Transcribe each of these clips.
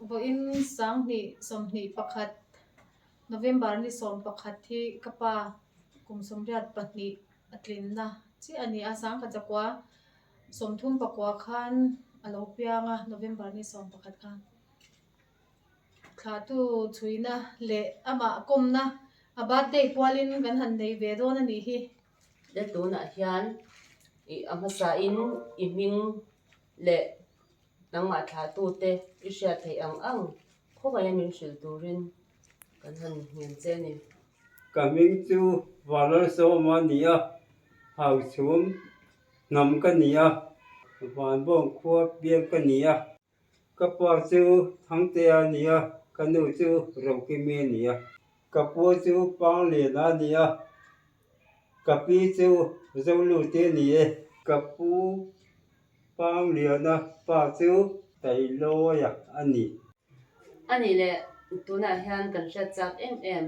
Vawiin 2021 November ni 11 hi ka pa kum 82 a tlinna chiah a ni a, 1939 khan a lo piang a, November ni 11 khan. Thlahtu chhuina leh amah kawmna a birthday pualin kan han nei ve dawn a nih hi. Le tunah hian ih a hmasain i hming leh nangmah thlahtute i hriat theih ang ang khawngaih a min hrilh turin kan han ngen che a ni. Ka hming chu Vanlalsawma a ni a, Hauchhum hnam ka ni a, Vanbawng khua piang ka ni a. Ka pa chu Thangtea a ni a, ka nu chu Rokimi a ni a. Ka pu chu Pangliana a ni a, ka pi chu Zolute a ni e. Ka pu Pangliana pa chu Tailawia a ni. A nih leh, tunah hian kan hriat chak em em.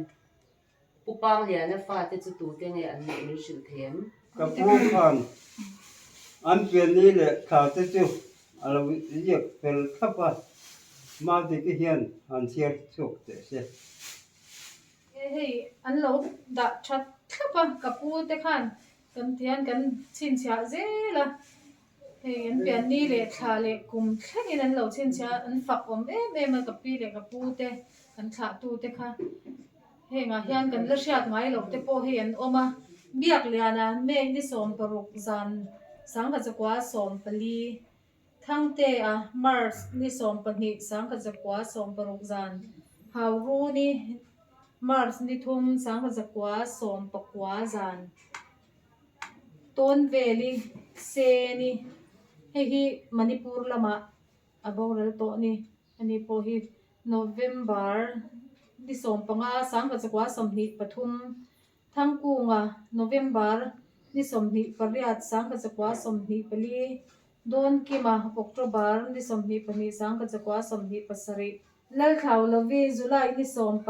Pu Pangliana fate chu tute nge an nih min hrilh thei em? Ka pu khan an pianni leh thla te chu a lo ziak fel thlap a, Madiki hian han chhiar chhuak teh se. E hei an lo dah that thlap a, ka pu te khan kan tihian kan chhinchhiah zel a, hei an pianni leh thla leh kum thlengin an lo chhinchhiah a, an fak awm em em a ka pi leh ka pu te kan thlahtu te kha. Hengah hian kan la hriat ngai loh te pawh hei an awm a, Biakliana May ni 16 zan 1914, Thangtea March ni 12 1960 zan, Hauruni March ni 3 1949 zan, Tawnveli Seni hei hi Manipur lamah a boral tawh a ni. Ani pawh hi November ni 15 1923, Thangkunga November ni 28 1924, Dawnkima October ni 22 1927, Lalthlaulovi July ni 15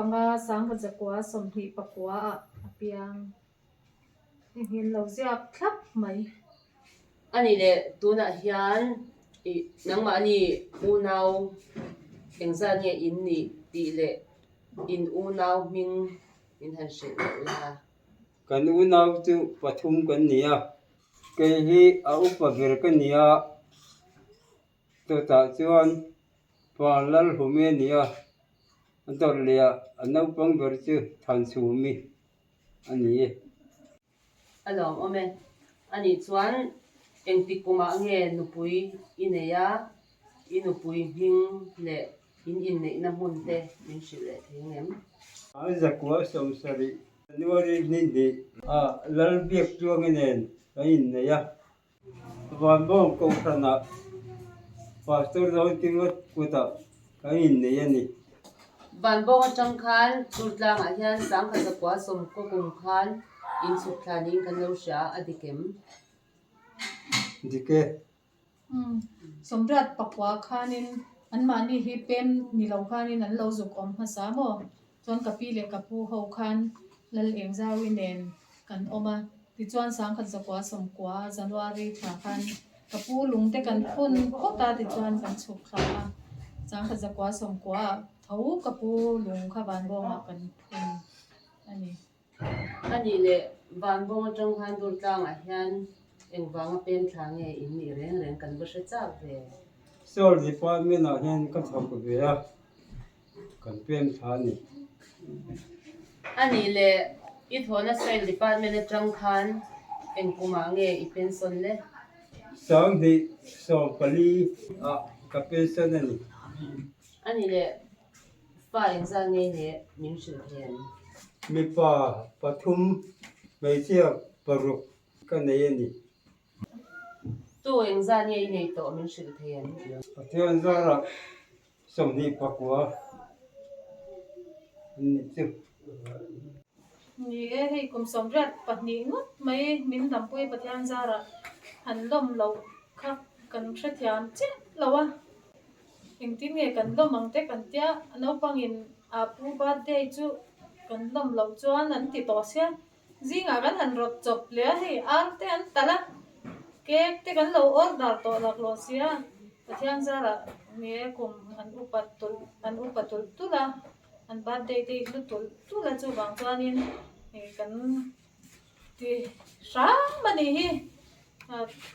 1929 ah a piang. Engin lo ziak thlap mai. A nih leh tunah hian ih nangmahni unau engzat nge in nih tih leh in unau hming in han hrilh loh la. Kan unau chu pathum kan ni a, kei hi a upa ber ka ni a, chutah chuan pa Lalhumi a ni a, a dawrh leh ah a naupang ber chu Thanchhumi. a ni e. A lawm awm e. A nih chuan engtik kumah nge nupui i nei a, i nupui hming leh in inneihna hmun te min hrilh leh thei ang em? A zakua 70 January ni hnih ah Lalbiaktuangi nen kan innei a. Vanbawng Kohhranah Pastor Zotinga kutah kan innei a ni. Vanbawng atang khan Churtlangah hian 1990 kum khan inchhuk thla niin kan lo hria a, a dik em? Dik e. 89 khanin anmahni hi pem ni lo khanin an lo zuk awm hmasa maw? Chuan ka pi leh ka pu ho khan Lal Engzaui nen kan awm a, tichuan 1990 January thla khan ka pu lung te kan phun phawt a, tichuan kan chhuk thla a, 1990 ah tho ka pu lung kha Vanbawngah kan phun a ni. A nih leh Vanbawng atang khan Durtlangah hian engvanga pem thla nge in nih reng reng kan va hre chak ve. Soil Department ah hian ka thawk ve a. Kan pem thla a ni. A nih leh i thawhna Soil Department atang khan eng kumah nge i pension le? 2014 ah ka pension a ni. A nih leh fa engzat nge i neih min hrilh thei em? Mipa pathum, hmeichhia paruk ka nei a ni. Tu engzat nge i nei tawh min hrilh thei em? Pathian zarah 29 an ni chu. Ni e, hei kum 82 ngawt mai min dampui Pathian zarah han lawm loh kha kan hrethiam chiah lo a, engtin nge kan lawm ang te kan tia, naupangin a pu birthday chu kan lawm loh chuan an ti tawh sia. Zingah kan han rawt chawp leh a, hei ar te an talh a, cake te kan lo order tawh laklawh sia, Pathian zarah Ni e, kum an upa tulh an upa tulh tulh a, an birthday te hi hlu tulh tulh a chuvang chuanin ih kan ti hram a nih hi.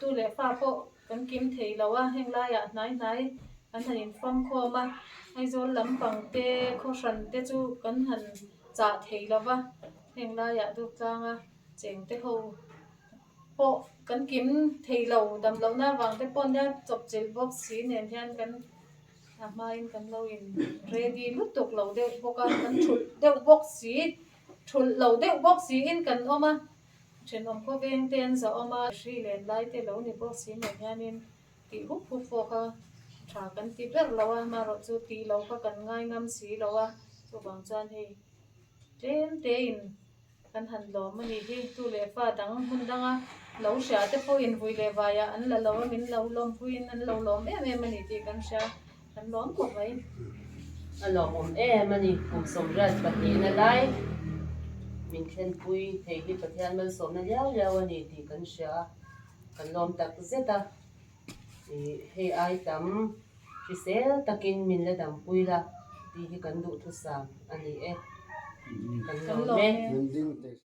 Tu leh fa pawh kan kim thei lo a, heng laiah hnai hnai kan han infamkhawm a, Aizawl lampang te khaw hran te chu kan han chah thei lo va, heng laiah Duhtlanga cheng te ho pawh kan kim thei lo dam lohna avang te pawh nia chawpchilh bawk si nen hian kan a hmain kan lo in ready lutuk lo deuh bawk a, kan thulh deuh bawk si thulh lo deuh bawk siin kan awm a. Thenawm khawveng te an zahawm a, hri len lai te lo ni bawk si nen hianin tih hup hup pawh kha tha kan ti ber lo a, amaherawhchu tih lo kha kan ngai ngam si lo a, chuvang chuan hei tlem tein kan han lawm a nih hi, tu leh fa dang hmun danga lo hria te pawhin vui leh vaiah an la lo a, min lo lawmpuiin an lo lawm em em a ni tih kan hria. Kan lawm khawp mai. A lawmawm em a ni. Kum 82 na lai min thlenpui thei hi Pathian malsawmna liau liau a ni tih kan hria a, kan lawm tak zet a. Ih hei ai tam hrisel takin min la dampui la tih hi kan duhthusam a ni e. Kan lawm e.